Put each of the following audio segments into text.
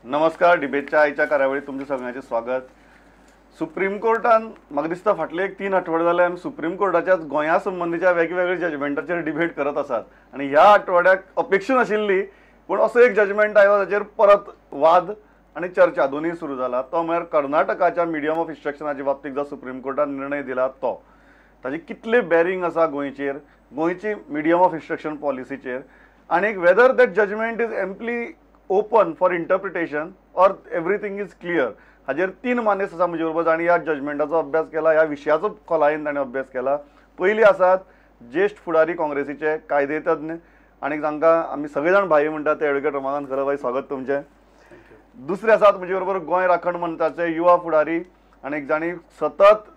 नमस्कार, डिबेटच्या आयच्या कार्यावळीत तुमचें सगळ्यांचें स्वागत. सुप्रीम कोर्टान म्हाका दिसता फाटले एक 3 आठवडे जाले आमी सुप्रीम कोर्टाच्या गोंया संबंदीच्या वेगवेगळ्या जजमेंटाचेर डिबेट करत आसात आनी ह्या आठवड्याक अपेक्षा नाशिल्ली पूण असो एक जजमेंट आयलो ताचेर परत वाद आनी चर्चा दोनूय सुरू जाला. तो म्हळ्यार कर्नाटकाच्या मिडियम ऑफ इन्स्ट्रक्शनाच्या बाबतींत जो सुप्रीम कोर्टान निर्णय दिला तो ताजे कितले बॅरिंग आसा गोंयचेर, गोंयची मिडियम ऑफ इन्स्ट्रक्शन पॉलिसीचेर आनी whether that judgement is amply open for interpretation or everything is clear हाजेर 3 मानेस्त आसा म्हजे बरोबर जांणी ह्या जजमेंटाचो अभ्यास केला, ह्या विशयाचो खोलायेन ताणें अभ्यास केला. पयलीं आसात ज्येश्ठ फुडारी काँग्रेसीचे कायदेतज्ञ आनी जांकां आमी सगळे जाण भाई म्हणटात ते एडवोकेट रमाकांत खरे. भाई, स्वागत तुमचें. दुसरे आसात म्हजे बरोबर गोंय राखण मंचाचे युवा फुडारी आनी जांणी सतत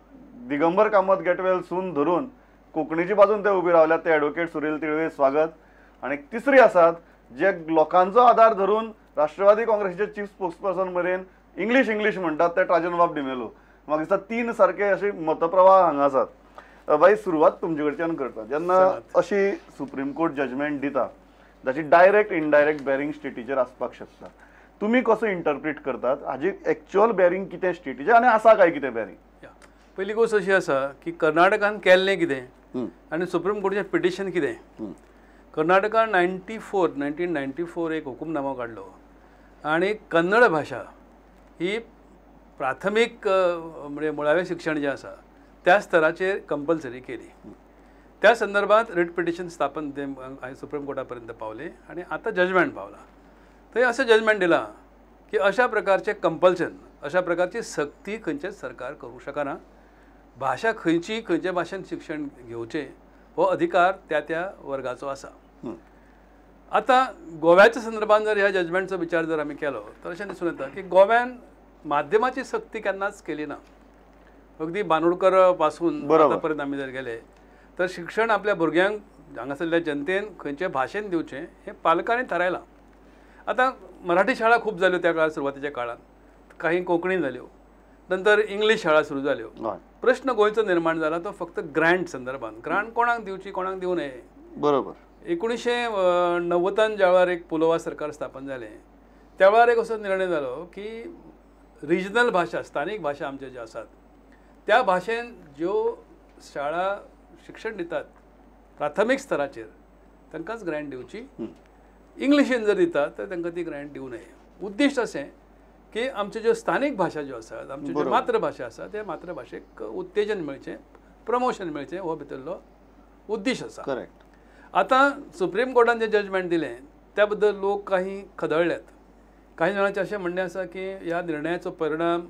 दिगंबर कामत गेटवेल सून धरून कोंकणीची बाजून ते उबे रावल्यात ते एडवोकेट सुरील तिळवे, स्वागत. आनी तिसरी आसात जे लोकांचो आदार धरून राष्ट्रवादी काँग्रेसीचे चीफ स्पोक्सपर्सन मेरेन इंग्लीश इंग्लीश म्हणटात ते ट्राजन बाब डिमेलो. म्हाका दिसता 3 सारके अशे मतप्रवाह हांगा आसात. बाई, सुरवात तुमचे कडच्यान करता. जेन्ना अशी सुप्रीम कोर्ट जजमेंट दिता जाची डायरेक्ट इनडायरेक्ट बॅरिंग स्टेटीचेर आसपाक शकता, तुमी कसो इंटरप्रीट करतात हाजी एक्च्युअल बॅरिंग कितें स्टेटीचेर आनी आसा काय कितें बॅरिंग? पयली गोश्ट अशी आसा की कर्नाटकान केल्लें कितें आनी सुप्रीम कोर्टाचें पिटिशन कितें. कर्नाटकान 1994 एक हुकुमनामो काडलो आनी कन्नड भाशा ही प्राथमीक म्हणजे मुळावें शिक्षण जें आसा त्या स्तराचेर कंपल्सरी केली. त्या संदर्भात रिट पिटिशन स्थापन ते सुप्रीम कोर्टा पर्यंत पावलें आनी आतां जजमेंट पावलां. थंय अशें जजमेंट दिलां की अशा प्रकारचें कंपल्शन, अशा प्रकारची सक्ती खंयचेंच सरकार करूंक शकना. भाशा खंयची खंयचे भाशेन शिक्षण घेवचें हो अधिकार त्या त्या वर्गाचो आसा. आतां गोव्याच्या संदर्भात जर ह्या जजमेंटचो विचार जर आमी केलो तर अशें दिसून येता की गोव्यान माध्यमाची सक्ती केन्नाच केली ना. अगदी बांदोडकर पासून आतां पर्यंत आमी जर गेले तर शिक्षण आपल्या भुरग्यांक हांगासरल्या जनतेन खंयचे भाशेन दिवचें हें पालकांनी थारायलां. आतां मराठी शाळा खूब जाल्यो त्या काळार, सुरवातीच्या काळांत काही कोंकणी जाल्यो, नंतर इंग्लीश शाळा सुरू जाल्यो. प्रश्न गोंयचो निर्माण जाला तो फक्त ग्रांट संदर्भात. ग्रांट कोणाक दिवची कोणाक दिवं नये. बरोबर. 1990 ज्या वेळार एक पुलोवा सरकार स्थापन जालें त्या वेळार एक असो निर्णय जालो की रिजनल भाशा, स्थानीक भाशा आमच्यो ज्यो आसात त्या भाशेन ज्यो शाळा शिक्षण दितात प्राथमीक स्तराचेर तांकांच ग्रांट दिवची, इंग्लिशीन जर दितात तर तांकां ती ग्रांट दिवं नये. उद्दिश्ट अशें की आमच्यो ज्यो स्थानीक भाशा ज्यो आसात, आमच्यो ज्यो मातृभाशा आसा त्या मातृभाशेक उत्तेजन मेळचें, प्रमोशन मेळचें हो भितरलो उद्देश आसा. करेक्ट. आतां सुप्रीम कोर्टान जें जजमेंट दिलें त्या बद्दल लोक काही खदळ्ळ्यात. काही जाणांचें अशें म्हणणें आसा की ह्या निर्णयाचो परिणाम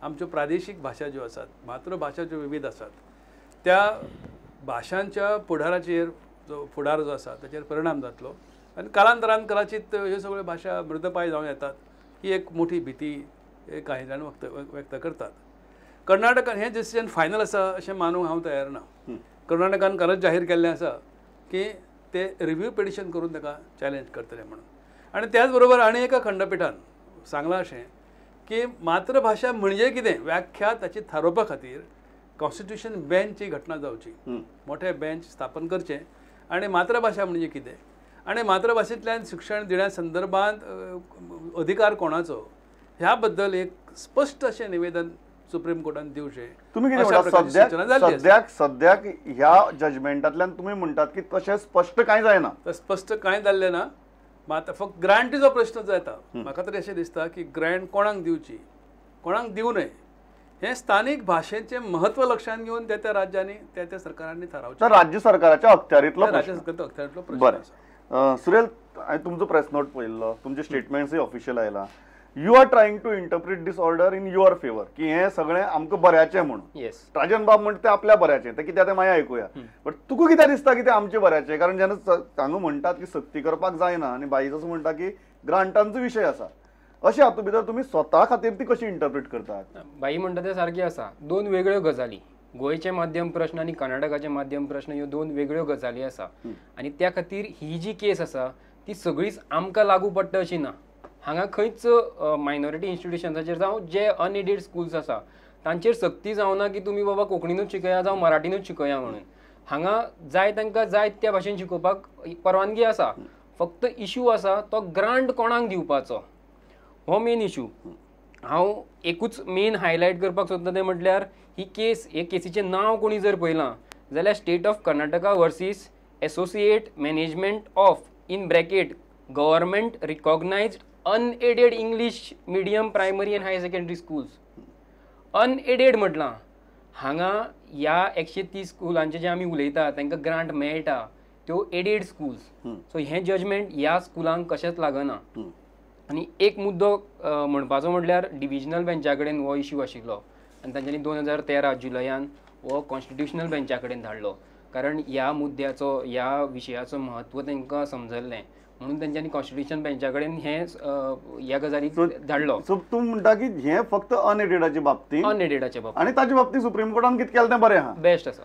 आमच्यो प्रादेशीक भाशा ज्यो आसात, मातृभाशा ज्यो विविध आसात त्या भाशांच्या फुडाराचेर जो फुडार जो आसा ताचेर परिणाम जातलो आनी कालांतरान कदाचित ह्यो सगळ्यो भाशा मृतपाय जावं येतात ही एक मोठी भीती काही जाण व्यक्त करतात. कर्नाटकान हें डिसिजन फायनल आसा अशें मानूंक हांव तयार ना. कर्नाटकान कालच जाहीर केल्लें आसा की ते रिव्यू पिटिशन करून ताका चॅलेंज करतले म्हणून. आनी त्याच बरोबर आनी एका खंडपिठान सांगलां अशें की मातृभाशा म्हणजे कितें व्याख्या ताची थारोवपा खातीर कॉन्स्टिट्युशन बेंचची घटना जावची, मोठे बेंच स्थापन करचें आनी मातृभाशा म्हणजे कितें आनी मातृभाशेंतल्यान शिक्षण दिण्या संदर्भात अधिकार कोणाचो ह्या बद्दल एक स्पश्ट अशें निवेदन सुप्रीम कोर्टान दिवचें. तुमी कितें म्हणटा सद्याक ह्या जजमेंटांतल्यान तुमी म्हणटात की तशें स्पश्ट कांय जायना? स्पश्ट कांय जाल्लें ना. मात फक्त ग्रांटीचो प्रश्न जाता. म्हाका तरी अशें दिसता की ग्रांट कोणाक दिवची कोणाक दिवं नये हें स्थानीक भाशेचें म्हत्व लक्षांत घेवन त्या त्या राज्यांनी त्या त्या सरकारांनी थारावचें. राज्य सरकाराच्या अखत्यारींतलो राज्य सरकाराच्या अखत्यारींतलो प्रश्न. बरें सुरेल, हांवें तुमचो प्रेस नोट पळयल्लो, तुमचे स्टेटमेंट्सूय ऑफिशियल आयला. You are trying to interpret this order in your favour की हें सगळें आमकां बऱ्याचें म्हणून. येस. ट्राजन बाब म्हणटा तें आपल्या बऱ्याचें, तें कित्याक तें मागीर आयकुया, बट तुका कित्याक दिसता की तें आमचें बऱ्याचें? कारण जेन्ना हांगा म्हणटात की सक्ती करपाक जायना आनी बाई जसो म्हणटा की ग्रांटांचो विशय आसा, अशें हातूंत भितर तुमी स्वता खातीर ती कशी इंटरप्रीट करतात? बाई म्हणटा तें सारकें आसा. दोन वेगळ्यो गजाली, गोंयचें माध्यम प्रश्न आनी कर्नाटकाचें माध्यम प्रश्न ह्यो दोन वेगळ्यो गजाली आसा आनी त्या खातीर ही जी केस आसा ती सगळीच आमकां लागू पडटा अशी ना. हांगा खंयच मायनॉरिटी इन्स्टिट्युशन्साचेर जावं जे अनएडेड स्कुल्स आसा तांचेर सक्ती जावना की तुमी बाबा कोंकणीनूच शिकया जावं मराठीनूच शिकया म्हणून. हांगा जाय तांकां जाय त्या भाशेन शिकोवपाक परवानगी आसा. फक्त इशू आसा तो ग्रांट कोणाक दिवपाचो. हो मेन इशू. हांव एकूच मेन हायलायट करपाक सोदता तें म्हटल्यार ही केस, हे केसीचें नांव कोणी जर पळयलां जाल्यार state of Karnataka versus associate management of in bracket government recognised unaided English medium primary and higher secondary schools. Unaided म्हटलां हांगा ह्या 130 स्कुलांचे जे आमी उलयता तांकां ग्रांट मेळटा त्यो एडेड स्कूल्स. सो हें जजमेंट ह्या स्कुलांक कशेंच लागना. आनी एक मुद्दो म्हणपाचो म्हटल्यार डिविजनल बेंचा कडेन हो इश्यू आशिल्लो आनी तांच्यांनी 2013 जुलयान हो कॉन्स्टिट्युशनल बेंचा कडेन धाडलो, कारण ह्या मुद्द्याचो ह्या विशयाचो म्हत्व तांकां समजल्लें म्हणून तेंच्यांनी कॉन्स्टिट्युशन बेंचा कडेन हे ह्या गजालीक धाडलो. सो तूं म्हणटा की हें फक्त अनएडेडाचे बाबतींत, अनएडेडाचे बाबतींत आनी ताचे बाबतींत सुप्रीम कोर्टान कितें केलें तें बरें आहा, बेस्ट आसा.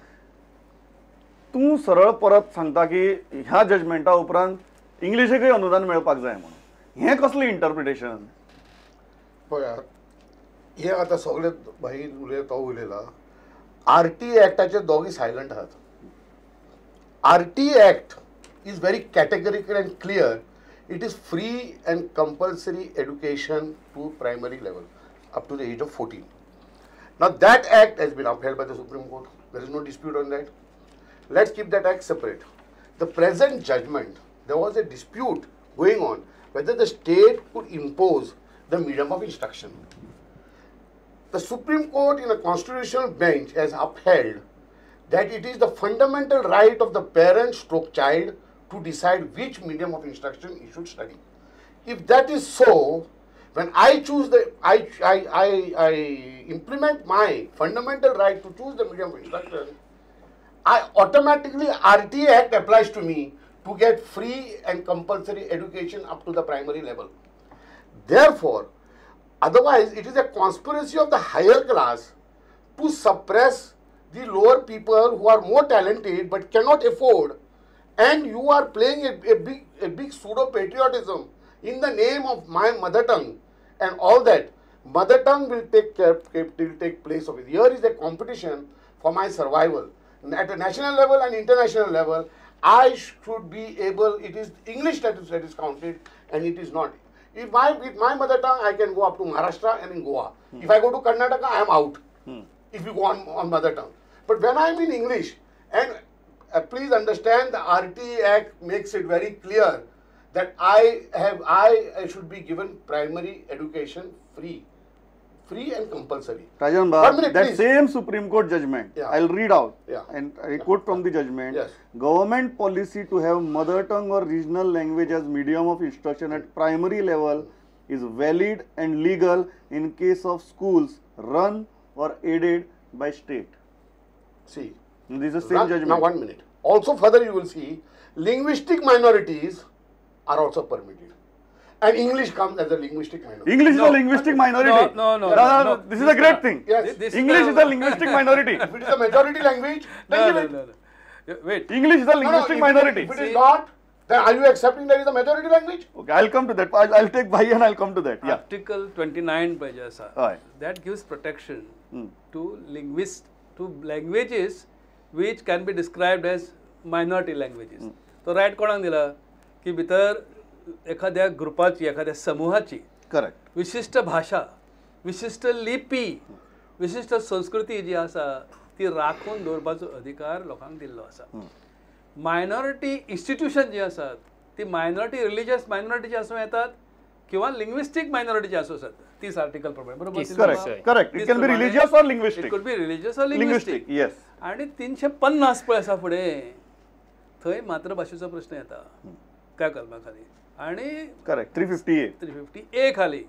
तूं सरळ परत सांगता की ह्या जजमेंटा उपरांत इंग्लिशीकय अनुदान मेळपाक जाय म्हणून, हें कसलें इंटरप्रिटेशन? पळयात, हें आतां सगळे भाई उलयता तो उलयला. आर टी एक्टाचे दोगूय सायलंट आहात. R T act is very categorical and clear. It is free and compulsory education to primary level up to the age of 14. Now that act has been upheld by the Supreme Court. There is no dispute on that. Let's keep that act separate. The present judgment, there was a dispute going on whether the state could impose the medium of instruction. The Supreme Court in a constitutional bench has upheld that it is the fundamental right of the parent stroke child to decide which medium of instruction he should study. If that is so, when I choose the, I implement my fundamental right to choose the medium of instruction, I automatically RT Act applies to me to get free and compulsory education up to the primary level. Therefore, otherwise it is a conspiracy of the higher class to suppress the lower people who are more talented but cannot afford, and you are playing a big pseudo patriotism in the name of my mother tongue and all that. Mother tongue will take care, will take place of it. Here is a competition for my survival at a national level and international level. I should be able, it is English that is counted, and it is not. If my, with my mother tongue, I can go up to Maharashtra and in Goa. If I go to Karnataka, I am out. If you go on mother tongue. But when I am in English, and please understand, the RT Act makes it very clear that I should be given primary education free. Free and compulsory. Rajan Bab, that please. Same Supreme Court judgment, yeah. I'll read out, yeah. And I quote from the judgment. Yes. Government policy to have mother tongue or regional language as medium of instruction at primary level is valid and legal in case of schools run or aided by state. See, this is the same judgment. Now 1 minute. Also further you will see, linguistic minorities are also permitted. And English comes as a linguistic minority. English is a linguistic minority. No, no, no, no. This is a great thing. Yes. This English is a linguistic minority. If it is a majority language, then give it. No, no. Wait. English is a linguistic minority. If it is not, then are you accepting that is a majority language? Okay, I'll come to that. I'll take Bhai and I'll come to that. Yeah. Article 29, Bhai, that gives protection to linguists, to languages which can be described as minority languages. So, right कोणाक दिला की भितर एखाद्या ग्रुपाची, एखाद्या समूहाची correct विशिश्ट भाशा, विशिश्ट लिपी, विशिश्ट संस्कृती जी आसा ती राखून दवरपाचो अधिकार लोकांक दिल्लो आसा. मायनॉरिटी इन्स्टिट्यूशन जी आसात ती मायनॉरिटी रिलीजियस मायनॉरिटीची आसूं येतात किंवा लिंग्विस्टीक मायनॉरिटीची आसूं येतात. 30 आर्टिकल प्रमाणे, बरोबर? Correct, correct. It can be religious or linguistic. It could be religious or linguistic. Yes. आणि 350 पळय आसा फुडें, थंय मातृभाशेचो प्रश्न येता त्या कलमा खाली. आणि करेक्ट 350A 350A खाली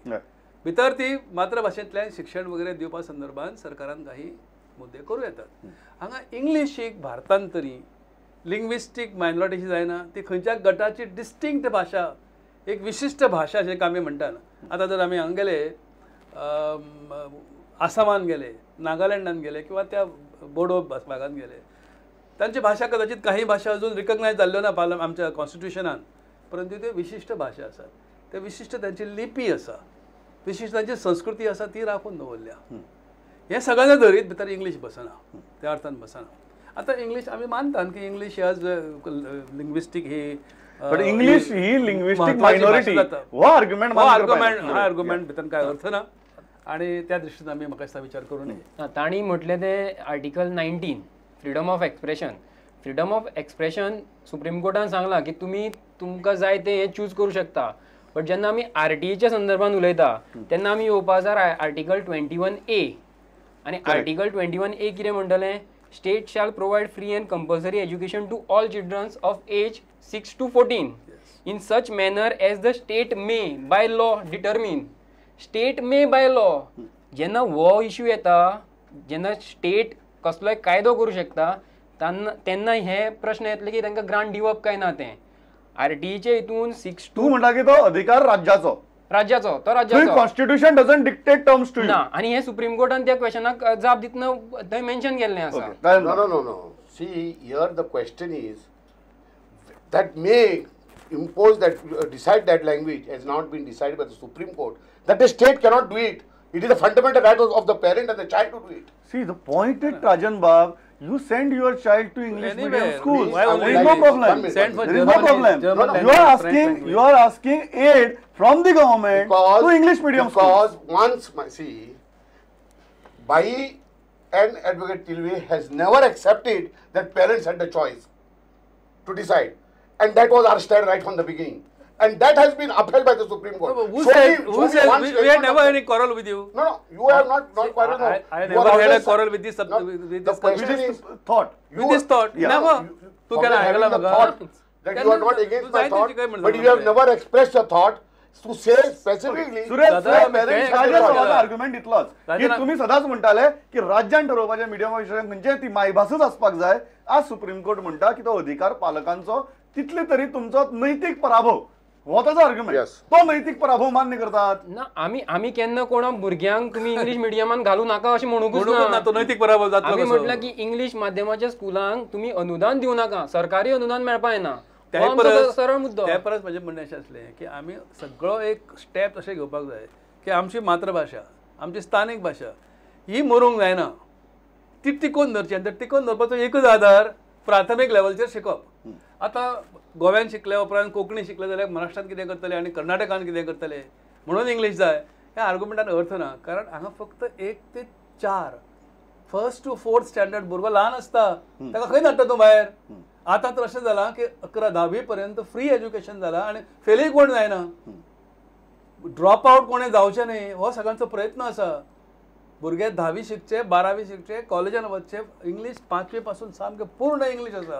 भितर ती मातृभाशेंतल्यान शिक्षण वगैरे दिवपा संदर्भात सरकारान काही मुद्दे करूं येतात. हांगा इंग्लिशीक भारतांत तरी लिंग्विस्टीक मायनॉरिटी जायना, ती खंयच्या गटाची डिस्टिंक्ट भाशा, एक विशिश्ट भाशा अशें आमी म्हणटात. आतां जर आमी हांगा गेले, आसामान गेले, नागालँडान गेले किंवा त्या बोडो भागान गेले, तांची भाशा कदाचित काही भाशा अजून रिकग्नायज जाल्ल्यो ना आमच्या कॉन्स्टिट्युशनान, परंतु त्यो विशिश्ट भाशा आसात, ते विशिश्ट तांची लिपी आसा, विशिश्ट तांची संस्कृती आसा, ती राखून दवरल्या. हें सगळ्यांना धरीत भितर इंग्लीश बसना, त्या अर्थान बसना. आतां इंग्लीश आमी मानतात की इंग्लीश एज लिंग्विस्टीक ही बट इंग्लीश ही लिंग्विस्टीक मायनॉरिटी हो आर्ग्युमेंट हा आर्ग्युमेंट भितर काय अर्थ ना आणि त्या दृष्टीन आमी म्हाका दिसता विचार करूं नये. तांणी म्हटलें तें article 19 freedom of expression. Freedom of expression supreme कोर्टान सांगलां की तुमी तुमकां जाय तें हें चूज करूं शकता. बट जेन्ना आमी आरटीईच्या संदर्भात उलयता तेन्ना आमी येवपा जाय आर्टिकल 21A. आनी आर्टिकल 21A कितें म्हणटलें, state shall provide free and compulsory education to all childrens of age 6 to 14 in such manner as the state may by law determine. State may by law जेन्ना हो issue येता, जेन्ना state कसलोय कायदो करूं शकता तेन्ना हे प्रश्न येतले की तांकां ग्रांट दिवप काय ना तें. आरटीईचे हितून 6 तूं म्हणटा की तो अधिकार राज्याचो राज्याचो तो राज्याचो constitution doesn't dictate terms to you ना. आनी हे सुप्रीम कोर्टान त्या क्वेश्चनाक जाप दितना थंय मेन्शन केल्लें आसा. No no no no see here the question is that may impose that decide that language has not been decided by the Supreme Court, that the state cannot do it. It is a fundamental right of the parent and the child to do it. See the point is, Rajan Bab, you send your child to English medium school. There is no problem. There is no problem. You are asking aid from the government to English medium schools. Because once, see, Bhai and Advocate Tilve has never accepted that parents had the choice to decide. And that was our stand right from the beginning. And that has been upheld by the Supreme Court. No, who said we had never any quarrel with you? No, no, you have not quarrel. No. I never had a quarrel with this. No, with the question is thought. With this thought, yeah. Never. You thought that you are not against my thought, but you have never expressed your thought to say specifically. Suresh, argument इतलोच की तुम्ही सदांच म्हणटाले की राज्यान ठरोवपाचें medium of instruction म्हणजे ती मायभासूच आसपाक जाय. आज सुप्रीम कोर्ट म्हणटा की तो अधिकार पालकांचो, तितले तरी तुमचो नैतीक पराभव हो ताजो आर्ग्युमेंट. तो नैतीक पराभव मान्य करतात ना. आमी आमी केन्ना कोणा भुरग्यांक तुमी इंग्लीश मिडियमान घालू नाका अशें म्हणूंकूच ना. तो नैतीक पराभव जातलो. आमी म्हटलें की इंग्लीश माध्यमाच्या स्कुलांक तुमी अनुदान दिवं नाका, सरकारी अनुदान मेळपा येना. सरळ मुद्दो. त्या परस म्हजें म्हणणें अशें आसलें की आमी सगळो एक स्टेप अशें घेवपाक जाय की आमची मातृभाशा, आमची स्थानीक भाशा ही मरूंक जायना, ती टिकोवन धरची. आनी टिकोवन धरपाचो एकूच आदार प्राथमीक लेवलचेर शिकप. आतां गोव्यान शिकल्या उपरांत कोंकणी शिकले जाल्यार महाराष्ट्रान कितें करतले आनी कर्नाटकान कितें करतले म्हणून इंग्लीश जाय ह्या आर्ग्युमेंटान अर्थ ना. कारण हांगा फक्त 1 ते 4 फर्स्ट टू फोर्थ स्टँडर्ड भुरगो ल्हान आसता, ताका खंय धाडटा तूं भायर. आतां तर अशें जालां की 11 धावी पर्यंत फ्री एज्युकेशन जालां आनी फेलूय कोण जायना, ड्रॉप आवट कोणें जावचें न्ही हो सगळ्यांचो प्रयत्न आसा. भुरगे 10वी शिकचे, 12वी शिकचे, कॉलेजान वचचे, इंग्लीश 5वी पासून सामकें पूर्ण इंग्लीश आसा.